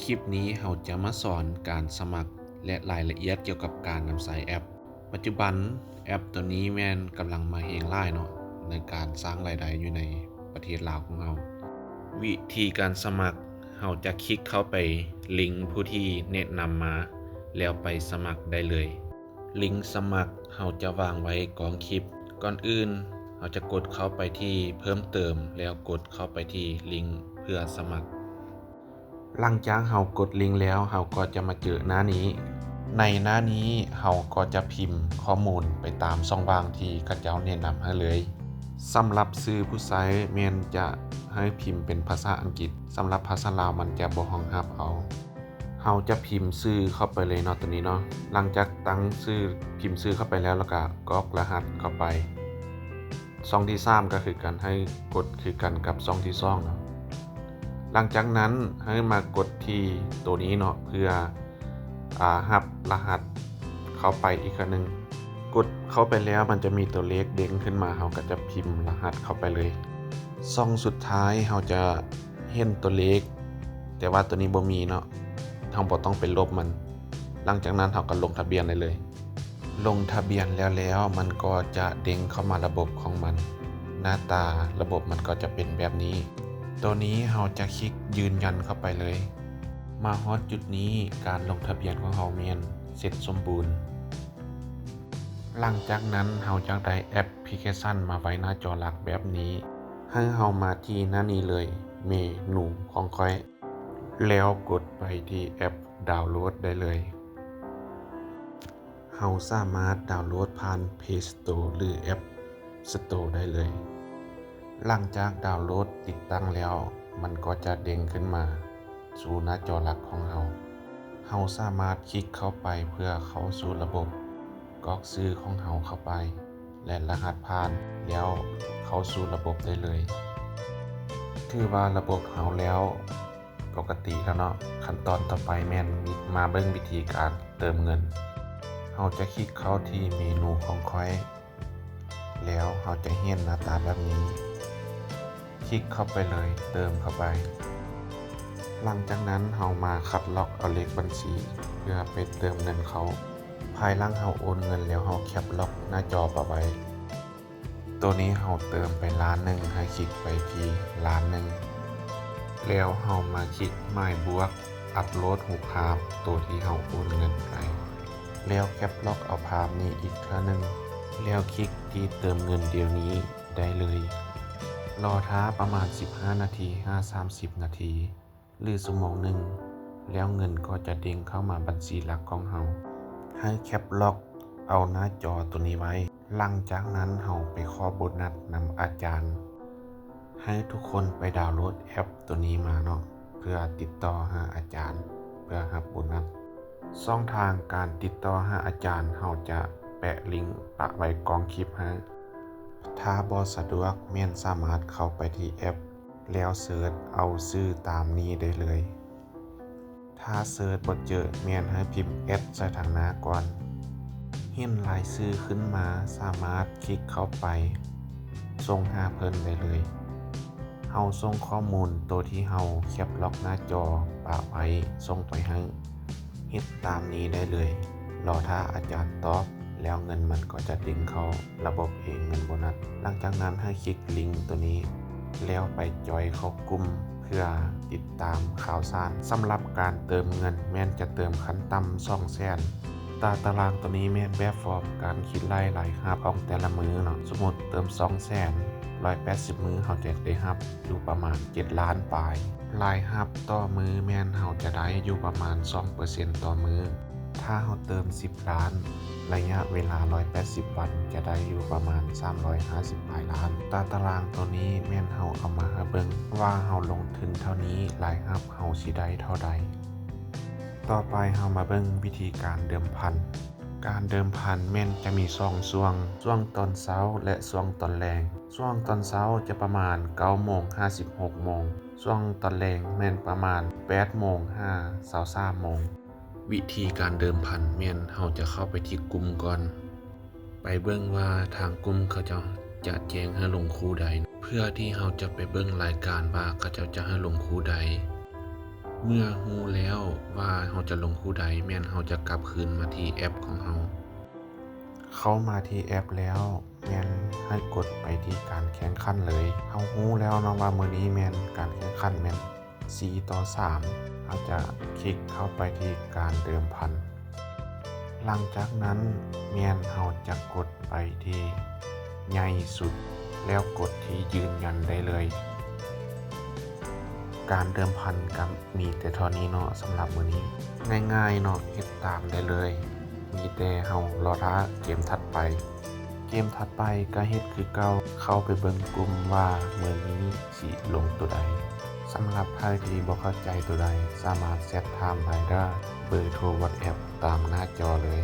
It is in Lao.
ຄລິບນີ້ເຮົາຈະມາສອນການສະໝັກ ແລະ ລາຍລະອຽດກ່ຽວກັບການນຳໃຊ້ແອັບ. ປັດຈຸບັນແອັບໂຕນີ້ແມ່ນກຳລັງມາແຮງຫຼາຍເນາະ ໃນການສ້າງລາຍໄດ້ຢູ່ໃນປະເທດລາວຂອງເຮົາ. ວິທີການສະໝັກ, ເຮົາຈະຄລິກເຂົ້າໄປລິງຜູ້ທີ່ແນະນຳມາ ແລ້ວໄປສະໝັກໄດ້ເລີຍ. ລິງສະໝັກເຮົາຈະວາງໄວ້ກ້ອງຄລິບ. ກ່ອນອື່ນເຮົາຈະກົດເຂົ້າໄປທີ່ເພີ່ມເຕີມ ແລ້ວກົດເຂົ້າໄປທີ່ລິງເພື່ອສະໝັກ. ຫຼັງຈາກເຮົາກົດລິງແລ້ວ, ເຮົາກໍຈະມາເຈີໜ້ານີ້. ໃນໜ້ານີ້ເຮົາກໍຈະພິມຂໍ້ມູນໄປຕາມຊ່ອງວ່າງທີ່ເຂົາເຈົ້າແນະນຳໃຫ້ເລີຍ. ສຳລັບຊື່ຜູ້ໃຊ້ແມ່ນຈະໃຫ້ພິມເປັນພາສາອັງກິດ, ສຳລັບພາສາລາວມັນຈະບໍ່ຮອງຮັບເອົາ. ເຮົາຈະພິມຊື່ເຂົ້າໄປເລີຍເນາະ ໂຕນີ້ເນາະ. ຫຼັງຈາກຕັ້ງຊື່, ພິມຊື່ເຂົ້າໄປແລ້ວ ແລ້ວກະກອກລະຫັດເຂົ້າໄປ. ຊ່ອງທີສາມກໍຄືກັນ, ໃຫ້ກົດຄືກັນກັບຊ່ອງທີສອງເນາະ. ຫຼັງຈາກນັ້ນໃຫ້ມາກົດທີ່ໂຕນີ້ເນາະ ເພື່ອ ອາ ຮັບລະຫັດເຂົ້າໄປອີກຄັ້ງໜຶ່ງ. ກົດເຂົ້າໄປແລ້ວມັນຈະມີຕົວເລກເດ້ງຂຶ້ນມາ, ເຮົາກໍຈະພິມລະຫັດເຂົ້າໄປເລີຍ. ຊ່ອງສຸດທ້າຍເຮົາຈະເຫັນຕົວເລກ, ແຕ່ວ່າໂຕນີ້ບໍ່ມີເນາະ, ເຮົາບໍ່ຕ້ອງໄປລົບມັນ. ຫຼັງຈາກນັ້ນເຮົາກໍລົງທະບຽນໄດ້ເລີຍ. ລົງທະບຽນແລ້ວໆ ມັນກໍຈະເດ້ງເຂົ້າມາລະບົບຂອງມັນ. ໜ້າຕາລະບົບມັນກໍຈະເປັນແບບນີ້. ໂຕນີ້ເຮົາຈະຄລິກຢືນຢັນເຂົ້າໄປເລີຍ. ມາຮອດຈຸດນີ້, ການລົງທະບຽນຂອງເຮົາແມ່ນເສັດສົມບູນ. ຫຼັງຈາກນັ້ນເຮົາຢາກໄດ້ແອັບພລິເຄຊັນມາໄວ້ໜ້າຈໍຫຼັກແບບນີ້, ໃຫ້ເຮົາມາທີ່ໜ້ານີ້ເລີຍ, ເມນູຂອງຂ້ອຍ, ແລ້ວກົດໄປທີ່ແອັບດາວໂຫຼດໄດ້ເລີຍ. ເຮົາສາມາດດາວໂຫຼດຜ່ານ Play Store ຫຼື App Store ໄດ້ເລີຍ. ຫຼັງຈາກດາວໂຫຼດຕິດຕັ້ງແລ້ວ, ມັນກໍຈະເດ້ງຂຶ້ນມາສູ່ໜ້າຈໍຫຼັກຂອງເຮົາ. ເຮົາສາມາດຄລິກເຂົ້າໄປເພື່ອເຂົ້າສູ່ລະບົບ, ກອກຊື່ຂອງເຮົາເຂົ້າໄປ ແລະ ລະຫັດຜ່ານ, ແລ້ວເຂົ້າສູ່ລະບົບໄດ້ເລີຍ. ຖືວ່າລະບົບເຮົາແລ້ວ ປົກກະຕິແລ້ວເນາະ. ຂັ້ນຕອນຕໍ່ໄປແມ່ນມາເບິ່ງວິທີການເຕີມເງິນ. ເຮົາຈະຄລິກເຂົ້າທີ່ເມນູຂອງຂ້ອຍ ແລ້ວເຮົາຈະເຫັນໜ້າຕາແບບນີ້. ຄລິກເຂົ້າໄປເລີຍ, ເຕີມເຂົ້າໄປ. ຫຼັງຈາກນັ້ນເຮົາມາຄັດລອກເອົາເລກບັນຊີເພື່ອໄປເຕີມເງິນເຂົ້າ. ພາຍຫຼັງເຮົາໂອນເງິນແລ້ວ, ເຮົາແຄັບລັອກໜ້າຈໍປະໄວ້. ໂຕນີ້ເຮົາເຕີມໄປລ້ານໜຶ່ງ, ໃຫ້ຄລິກໄປທີ່ລ້ານໜຶ່ງ ແລ້ວເຮົາມາຄລິກໝາຍບວກ ອັບໂຫຼດຮູບພາບໂຕທີ່ເຮົາໂອນເງິນໄປ ແລ້ວແຄັບລັອກເອົາພາບນີ້ອີກເທື່ອໜຶ່ງ ແລ້ວຄລິກທີ່ເຕີມເງິນດຽວນີ້ໄດ້ເລີຍ. ລໍຖ້າປະມານສິບຫ້ານາທີຫາສາມສິບນາທີ ຫຼື ຊົ່ວໂມງໜຶ່ງ ແລ້ວເງິນກໍຈະເດ້ງເຂົ້າມາບັນຊີຫຼັກຂອງເຮົາ. ໃຫ້ແຄັບລັອກເອົາໜ້າຈໍໂຕນີ້ໄວ້. ຫຼັງຈາກນັ້ນເຮົາໄປຂໍໂບນັດນຳອາຈານ. ໃຫ້ທຸກຄົນໄປດາວໂຫຼດແອັບໂຕນີ້ມາເນາະ ເພື່ອຕິດຕໍ່ຫາອາຈານ ເພື່ອຮັບໂບນັດ. ຊ່ອງທາງການຕິດຕໍ່ຫາອາຈານເຮົາຈະແປະລິງປະໄວ້ກ້ອງຄລິບໃຫ້. ຖ້າບໍ່ສະດວກແມ່ນສາມາດເຂົ້າໄປທີ່ແອັບ ແລ້ວເສີດເອົາຊື່ຕາມນີ້ໄດ້ເລີຍ. ຖ້າເສີດບໍ່ເຈີແມ່ນໃຫ້ພິມແອັດໃສ່ທາງໜ້າກ່ອນ. ເຫັນລາຍຊື່ຂຶ້ນມາ ສາມາດຄລິກເຂົ້າໄປສົ່ງຫາເພິ່ນໄດ້ເລີຍ. ເຮົາສົ່ງຂໍ້ມູນໂຕທີ່ເຮົາແຄັບລັອກໜ້າຈໍປະໄວ້ສົ່ງໄປໃຫ້. ເຮັດຕາມນີ້ໄດ້ເລີຍ. ລໍຖ້າອາຈານຕອບ ແລ້ວເງິນມັນກໍຈະດຶງເຂົ້າລະບົບເອງ ເງິນໂບນັດ. ຫຼັງຈາກນັ້ນໃຫ້ຄລິກລິງໂຕນີ້ ແລ້ວໄປຈອຍເຂົ້າກຸ່ມເພື່ອຕິດຕາມຂ່າວສານ. ສຳລັບການເຕີມເງິນແມ່ນຈະເຕີມຂັ້ນຕ່ຳສອງແສນ. ຕາຕະລາງໂຕນີ້ແມ່ນແບບຟອມການຄິດໄລ່ລາຍຮັບຂອງແຕ່ລະມື້ເນາະ. ສົມມຸດເຕີມສອງແສນ ຮ້ອຍແປດສິບມື້ ເຮົາຈະໄດ້ຮັບຢູ່ປະມານເຈັດລ້ານປາຍ. ລາຍຮັບຕໍ່ມື້ແມ່ນເຮົາຈະໄດ້ຢູ່ປະມານສອງເປີເຊັນຕໍ່ມື້. ຖ້າເຮົາເຕີມສິບລ້ານ ໄລຍະເວລາຮ້ອຍແປດສິບວັນ ຈະໄດ້ຢູ່ປະມານສາມຮ້ອຍຫ້າສິບປາຍລ້ານ. ຕາຕະລາງໂຕນີ້ແມ່ນເຮົາເອົາມາໃຫ້ເບິ່ງວ່າເຮົາລົງທຶນເທົ່ານີ້ ລາຍຮັບເຮົາຊິໄດ້ເທົ່າໃດ. ຕໍ່ໄປເຮົາມາເບິ່ງວິທີການເດີມພັນ. ການເດີມພັນແມ່ນຈະມີສອງຊ່ວງ, ຊ່ວງຕອນເຊົ້າ ແລະ ຊ່ວງຕອນແລງ. ຊ່ວງຕອນເຊົ້າຈະປະມານເກົ້າໂມງຫາສິບຫົກໂມງ. ຊ່ວງຕອນແລງແມ່ນປະມານແປດໂມງຫາຊາວສາມໂມງ. ວິທີການເດີມພັນແມ່ນເຮົາຈະເຂົ້າໄປທີ່ກຸ່ມກ່ອນ, ໄປເບິ່ງວ່າທາງກຸ່ມເຂົາເຈົ້າຈະແຈ້ງໃຫ້ລົງຄູ່ໃດ, ເພື່ອທີ່ເຮົາຈະໄປເບິ່ງລາຍການວ່າເຂົາເຈົ້າຈະໃຫ້ລົງຄູ່ໃດ. ເມື່ອຮູ້ແລ້ວວ່າເຮົາຈະລົງຄູ່ໃດ, ແມ່ນເຮົາຈະກັບຄືນມາທີ່ແອັບຂອງເຮົາ. ເຂົ້າມາທີ່ແອັບແລ້ວ, ແມ່ນໃຫ້ກົດໄປທີ່ການແຂ່ງຂັນເລີຍ. ເຮົາຮູ້ແລ້ວເນາະວ່າມື້ນີ້ແມ່ນການແຂ່ງຂັນແມ່ນສີ່ຕໍ່ສາມ, ເຮົາຈະຄລິກເຂົ້າໄປທີ່ການເດີມພັນ. ຫຼັງຈາກນັ້ນແມ່ນເຮົາຈະກົດໄປທີ່ໃຫຍ່ສຸດ ແລ້ວກົດທີ່ຢືນຢັນໄດ້ເລີຍ. ການເດີມພັນກໍມີແຕ່ເທົ່ານີ້ເນາະ ສຳລັບມື້ນີ້. ງ່າຍໆເນາະ, ເຮັດຕາມໄດ້ເລີຍ. ມີແຕ່ເຮົາລໍຖ້າເກມຖັດໄປ. ເກມຖັດໄປກໍເຮັດຄືເກົ່າ, ເຂົ້າໄປເບິ່ງກຸ່ມວ່າມື້ນີ້ຊິລົງໂຕໃດ. ສຳລັບໃຜທີ່ບໍ່ເຂົ້າໃຈໂຕໃດ, ສາມາດແຊັດຖາມໄດ້ເດີ, ເບີໂທ WhatsApp ຕາມໜ້າຈໍເລີຍ.